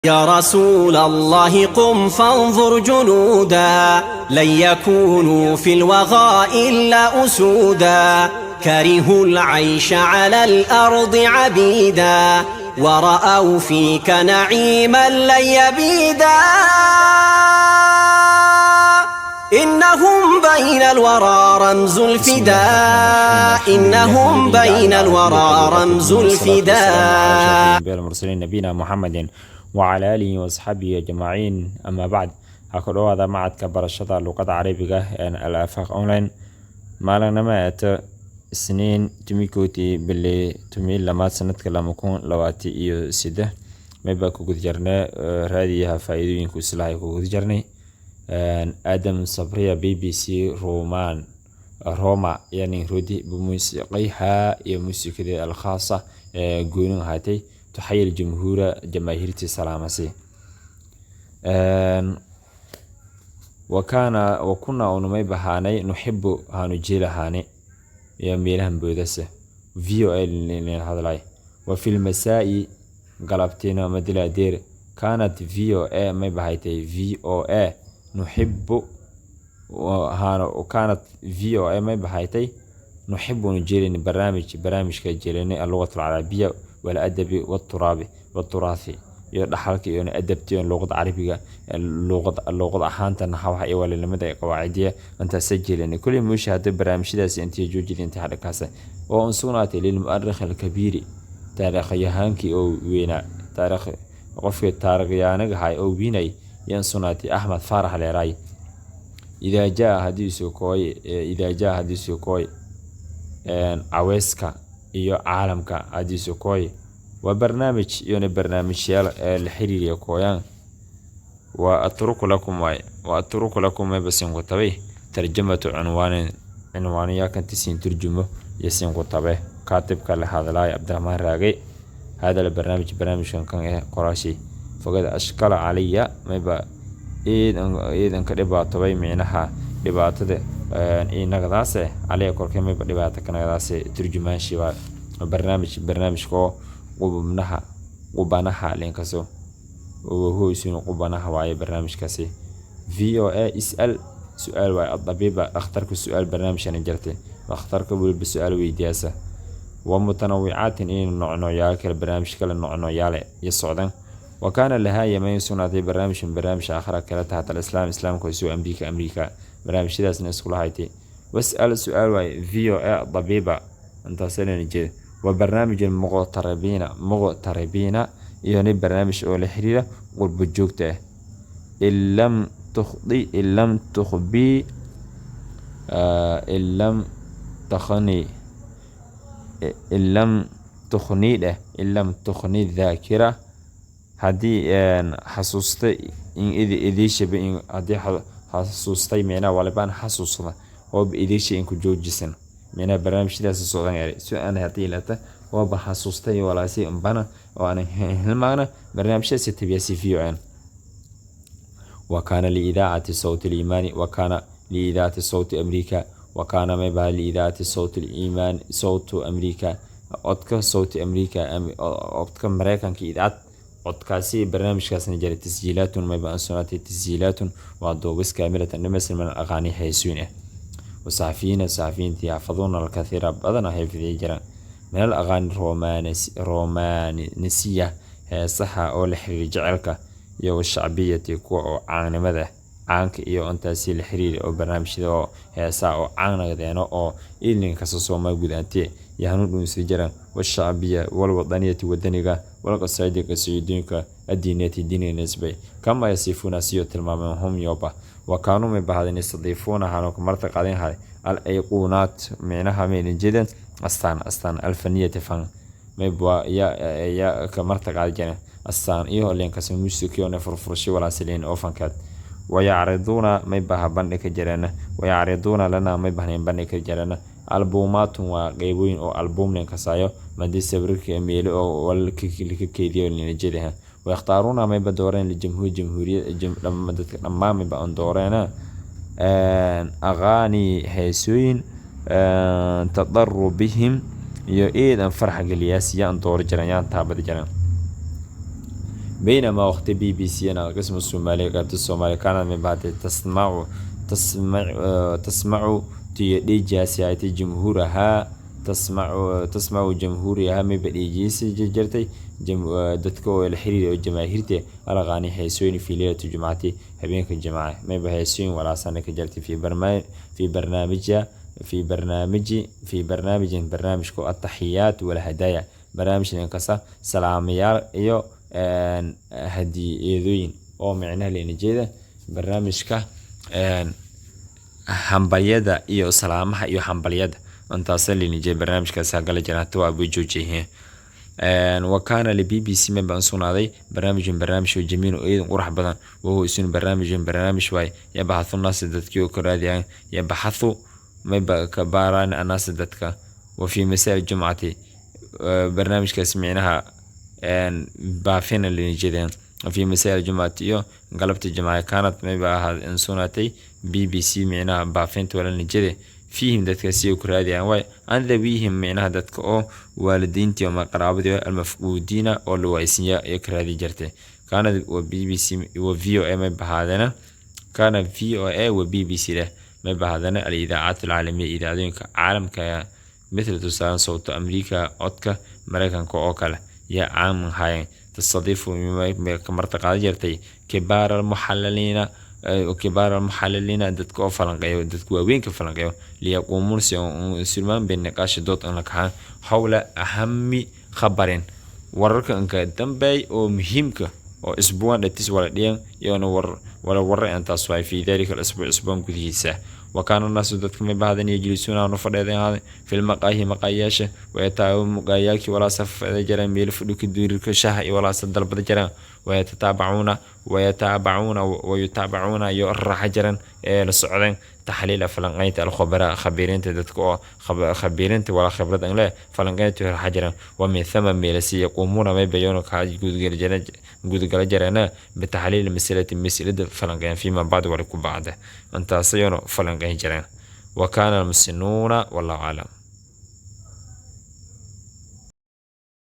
يا رسول الله قم فانظر جنودا لن يكونوا في الوغى إلا أسودا كرهوا العيش على الأرض عبيدا ورأوا فيك نعيما لن يبيدا إنهم بين الورى رمز الفداء إنهم بين الورى رمز الفداء. المرسلين نبينا محمد وعلى آله وأصحابه أجمعين، أما بعد، ha ku dhawaada macadka barashada luqadda Carabiga ee Al Afaaq Online. Maalinama eeto Isniin, 11-kii bili 12-aad, sanadka 2023. Mayba ku guda jirnay raadiyaha faa'iidooyinka islahay ku guda jirnay. Aadam Sabriya BBC Roman Roma yani rodi بموسيقيها iyo muusikada الخاصة ee goonin ahaatay تحيي الجمهور jamaahiirtii salaamasi. وكان وكنا unumay bahaanay نحب haanu jeelahaane iyo meelahan boodase VOA hadlay. وفي المساء galabtiina madila deer كانت VOA may bahaytay VOA نحب haano كانت VOA may bahaytay نحب nujeelini barnaamij barnaamijka jeelini اللغة العربية والأدب والتراب والتراث iyo dhaxalka iyo adabta iyo luqada Carabiga, luqad luqad ahaanta, naxwaha iyo walilamada iyo qawaacidiya intaas jeelini kulli muusha. Hadda barnaamijyadaas intii joojida intii hadhakaas oo un sugnaatay للمؤرخ الكبير taariikhyahankii oo weynaa, taariikh qofkii taariikhyahanka ahay oo weynay yaan sugnaatay, Axmed Faarax Leeraay. إذا جاء haddii soo kooy إذا جاء haddii soo kooy caweyska iyo caalamka haddii soo kooy waa barnaamij iyona barnaamijyaal ee la xiriiriya kooyaan. وأترك لكم waay وأترك لكم mayba siin ku tabay ترجمة عنوان cinwaaniyaalkan tisiin turjumo iyo siin ku tabe. Kaatibka la hadlaay Cabdiraxmaan Raage. هذا البرنامج barnaamijkan kan eh qoraashi فقد أشكل علي mayba iidan ka dhibaatobay, micnaha dhibaatada inagadaase علي korkee mayba dhibaato kanagadaase turjumaashi waa barnaamij barnaamijka oo qubnaha qubanaha linkaso وهو isuna qubanaha waaye barnaamijkaasi. VOA اسأل su-aal waaye الطبيب dhakhtarka su-aal barnaamijkan jirtay, dhakhtarka weliba su-aal weydiyaasa ومتنوعات in noocnoocyaal kale barnaamij kale noocnoocyaale iyo socdan. وكان لها yamayn sugnaatay barnaamij barnaamij آخر kale تحت الإسلام islaamka soo Amriika Amriika barnaamijyadaasna iskula haytay. واسأل su-aal waaye VOA الطبيب intaasina jeeda وبرنامج المغتربين مغتربين iyo ni barnaamij oo la xiriira qurbo joogta ah. إن لم تخطي إن لم تخبي إن لم تخني إن لم تخني dheh إن لم تخني الذاكرة haddii xasuusta in idiishaba haddii xasuustay, micnaha walibaan xasuusada ooba idiisha in ku joojisan, micnaha barnaamijyadaas socdan ere su-aan haddii lata ooba xasuustay walaasi bana oo aan hilmaana barnaamijyadaas tabiyasi VOA. وكان لإذاعة صوت الإيمان وكان لإذاعة صوت أمريكا وكان ما بها لإذاعة صوت الإيمان صوت أمريكا codka صوت أمريكا codka Mareykanka idaacad codkaasi barnaamijkaasna jiray تسجيلات mayba ansoonaatay تسجيلات waa duubis كاملة dhamaystiran من الأغاني heesooyin ah. وصحفيين saxafiyiinta يحفظون الكثير badan xifdiyi jiraan من الأغاني الرومانسية heesaha oo la xiriira jaceylka iyo والشعبية kuwa oo caanimada caanka iyo intaasi la xiriira oo barnaamijyada oo heesaha oo caan nagdeeno oo ilinka kasoo Soomaali guud ahaantee iyo hanuun dhuunsi jiraan والشعبية والوطنية wadaniga والقصائد qasiidooyinka الدينية diiniga nisbay كما يصفون siyo tilmaameen هم yoba. وكانوا may bahadeen يستضيفون hano marti qaadin hay الأيقونات micnaha maynan jeedaan astaan astaan الفنية fan mayba ya ya ka marti qaadi jireen astaan iyo leenkaas music iyo furfurasho walaasiliin oo fankaad. ويعرضون may baha bandhigi jireen ويعرضون لنا may bahneen bandhigi jireen ألبومات waa qeybooyin oo album leen kasaayo madii sawirka meelo oo walka ka keediyo leen jeedaha. ويختارون mayba dooreen لجمهور jamhuuriyad dadka dhammaan mayba aan dooreena أغاني heesooyin تطر بهم iyo eedan farxa geliyaas yaan doori jireen yaan taabadi jireen. Baynama waqti BBC na qismu Soomaaliya, qaybta Soomaaliya, kaanad may bahatay tasmacu tasmacu tiyo dheejaasi haytay jumhuurahaa, tasmacu jamhuuriyaha mayba dheejiisi jirtay dadka oo la xiriira oo jamaahiirta alaqaani heesooyin fi leylati jumcati, habeenka jimcaha mayba heesooyin walaasana ka jirtay fi barnaamija fi barnaamiji fi barnaamijin barnaamijka ataxiyaat walhadaaya, barnaamijkan kasa salaamayaal iyo hadiyadooyin, oo micnaha leena jeeda barnaamijka hambalyada iyo salaamaha iyo hambalyada intaasa leena jeeda barnaamijkaas gala jira. Hata waa bay joojiyeen. Wa kaana li BBC mayba an sugnaaday barnaamijun barnaamij oo jamiil oo eedan qurux badan, wahuwa isun barnaamijun barnaamij waay yabaxathu naasi dadkii oo ka raadiyaan, yabaxathu mayba ka baaraan annaasi dadka wa fi masaa jumcati barnaamijkaas micnaha baafina lina jeedeen fi masaa jumcati iyo galabta jimcaha kaanad mayba ahaad in sugnaatay BBC micnaha baafinta wala jeede fiihim dadka si ku raadiyaan waay an dhawihim micnaha dadka oo waalidiintii ama qaraabadii almafquudiina oo la waaysinya iyo ka raadi jirtay. Kaanad wa BBC wa VOA may bahaadana, kaana VOA wa BBC leh may bahaadana al-idaacaat alcaalamiya, idaacadooyinka caalamka, mithla tusaale sawto Amriika, codka Mareykanka oo kale yaa caam ahaayeen. Tastadiifu ka marti qaadan jirtay kibaar almuxaliliina, kibaar almuxaliliina dadka oo falanqeeyo, dadka waaweynka falanqeeyo, liyaquumuun si sulmaan biniqaashi dood in la kaxaan xawla ahami khabarin, wararka inka dambeey oo muhiimka oo isbuucan dhatis wala dhiyan iyona war wala warar intaas waay fi dalika al-isbuuc, isbuucan gudihiisa. Wa kaana naasu dadka may bahadan yajlisuuna aanu fadheedan fil maqaahi maqaayaasha wayataa maqaayaalkii walaasa fadhi jireen meel fadhi ka duurirka shaha iyo walaasa dalbada jireen, wayataabacuuna wayataabacuuna wayutaabacuuna iyo raaxa jireen ee la socdeen taxliila falanqaynta alkhubaraa khabiiriinta, dadka oo khabiiriinta wala khibrad an leh falanqaynta raaxa jireen. Wa min thama meelasi yaquumuuna may bayoona ka gudgala jireena bitaxliil masalati, masalada falanqayn fiima bacd wala ku bacda intaasayona falanqayn jireen. Wa kaana almusinuuna wallahu aclam.